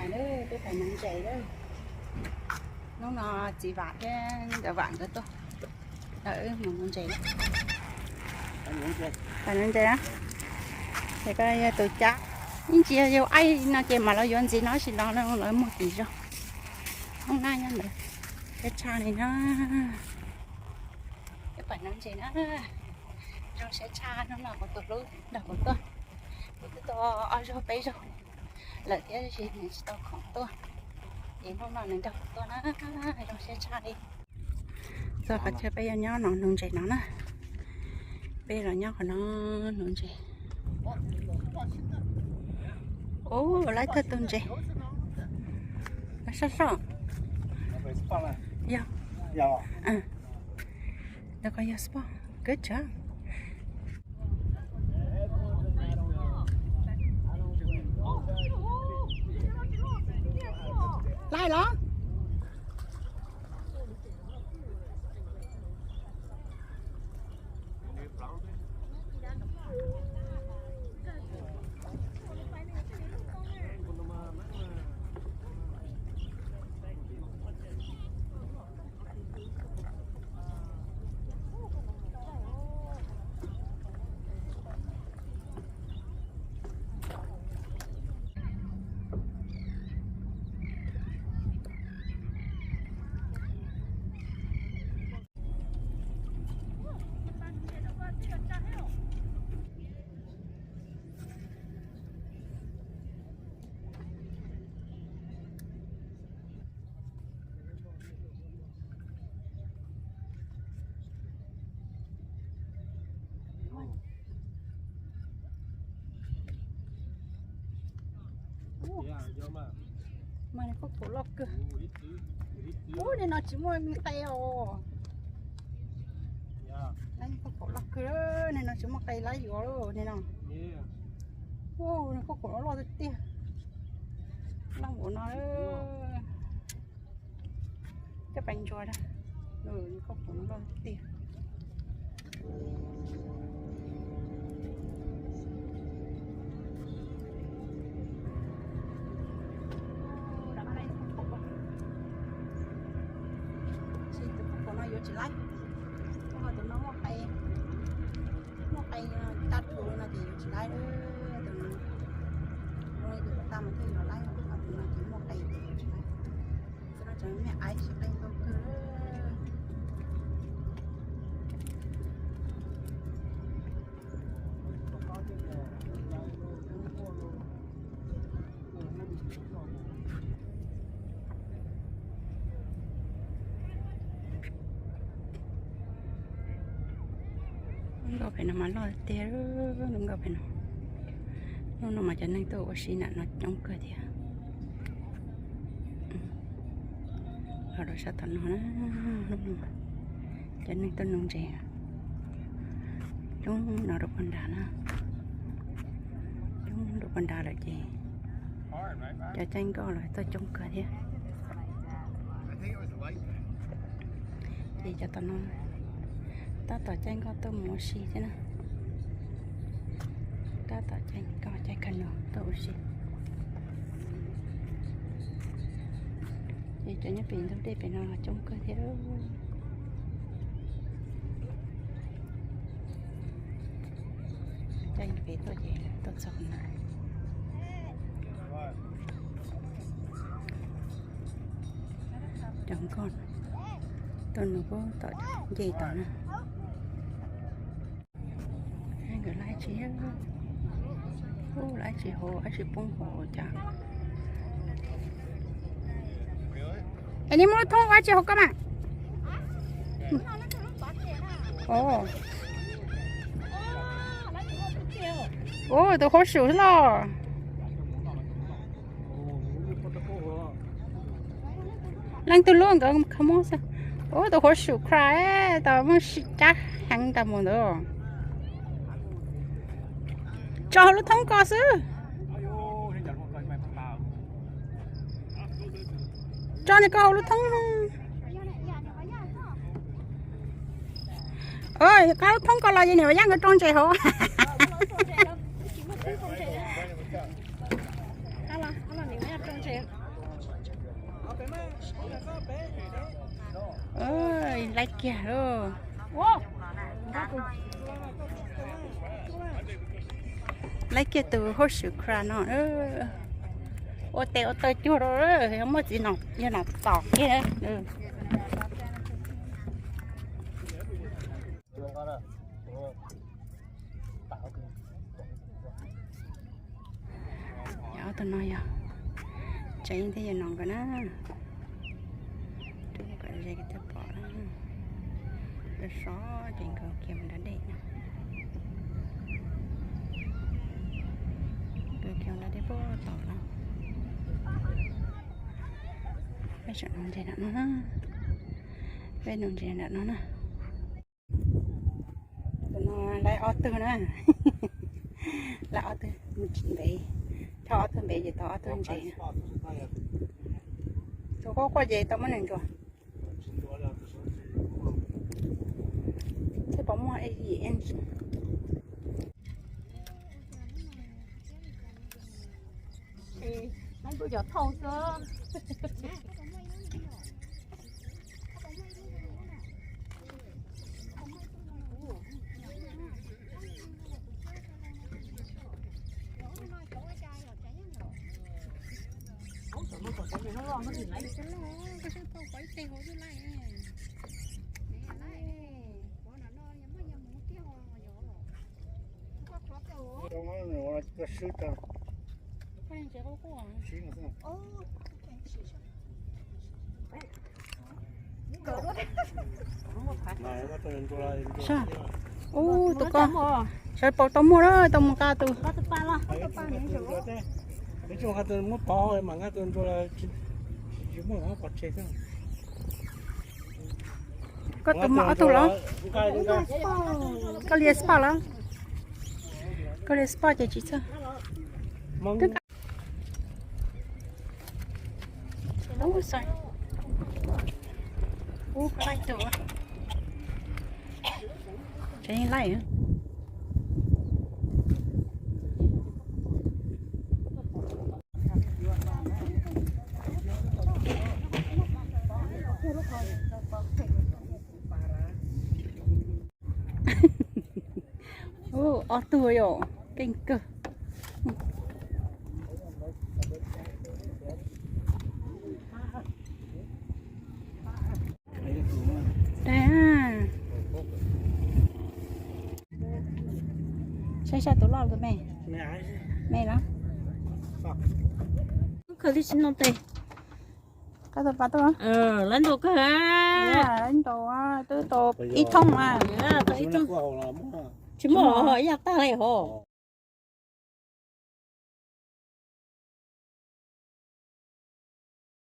Peb pais nuv ntses lawm. Hnub no txiv Vam thiab ntawd Vam nkawd tuaj, mus nuv ntses. Pais nuv ntses na. Ces koj yog tus cab, ib ntsis yog yus aim no ces mam los yuav ntxiv no, tab sis los no lawv muag tim zos. Hoob nab nyob ntawd, siab tshaj li na. Peb pais nuv ntses na, zoo siab tshaj. Hnub no kuv tus hlub nrog kuv tuaj, kuv twb tuaj ob zaug peb zaug lawm thiab tab sis nws tsis tau khoom tuaj, ces hnub no nws nrog kuv tuaj na, zoo siab tshaj li. Txog qhov chaw peb yuav nyob no nuv ntses no na, peb los nyob qhov no nuv ntses. Ub, lawv thawj tus ntses, soj soj. Yog, ntawm ko yog spot, good job. Laij los? Mas nws khaub khaum loj kawg. Ub, nim no tsis muaj qe os. Khaub khaum loj kawg, nim no tsis muaj qe lab yuav nim no. Ub, nws khaub khaum loj loj tiag tiag. Loj npaum no. Coj pais ntsuas da. Khaub khaum loj tiag. Tus khaub khaum no yuav tsis laib, tus no muaj qe, muaj qe tag dhau no ces yuav tsis laib. Tus no, tus no tas mas thiaj yuav laib, tus no ces muaj qe ces yuav tsis laib. Tus no tseem me aiv tsis qe ntau kawg. Lub nkauj pem no mas loj tiag, lub nkauj pem no. Hnub no mas cov neeg tuaj ua si nram no coob kawg thiab. Los rau sab tom no na, cov neeg tuaj nuv ntses coob no rau puag nrad na. Coob rau puag nrad lawm ces cov caij nkoj los tuaj coob kawg thiab. Ces cov tom no tab tom caij nkoj tuaj mus ua si thiab na. Tab tom caij nkoj caij kha nus tuaj ua si. Ces cov nyob pem ntug dej pem no los coob kawg thiab. Caij pem tuaj ces tuaj txog no. Cov nkoj tuaj nws kuj tom nce tom na. Nkawd laib tsis, ub, laib tsis haus, laib tsis poob haus cas. Es neb muab lub thoob ua dab tsi hauv koj mas? Ub, tus hauv su los. Leej twg lub nkawd kho mob xwb. Ub, tus hauv su cry, tau muaj sib cab heev tas mus ntawd. Tso hauv lub thoob ko xwb. Tso nws ko hauv lub thoob. Qab lub thoob ko los ces niam Yaj nkawd rau ntses hauv. Laib kiag lauj. Laib kiag tus horseshoe crab no. Ua tes ua taw cuag rau, muaj txiv no, yog no tom kiag. Ob tug no yog tseem thiab yog no nkawd na. Nkawd ze thiaj pom na. Lawv sov ces nkawd khiav mus nram dej no. Nkawd khiav mus nram dej puag tom no. Peb tseem nug ntses nram no na. Peb nug ntses nram no na. Tus no laib ob tug na. Laib ob tug mus ntev. Thauj ob tug ntev ces tau ob tug ntses. Tus quaj quaj ces tau muab nws ntsuas. Thiab pom muaj ib yim. Cov thauj xwb. Ub, tus ko, sawv paus tau muaj lawm, tau mus nqa tus. Muab pov mas nqa tus ntsuag tsis muaj pov tseg xwb. Koj tus mas ob tug los? Koj li spot los? Koj li spot ces tsis txog. Ub, laij tus. Tseem laij. Ub, ob tug yom, keej kawg. Dag, saib saib tus loj tus me, me los. Khaws li tsis no tes. Qab tau pas tuaj. Lawv ntaus kawg. Lawv ntaus, twb tau ib thoob mas. Tsis muaj, ib yam tag li hos.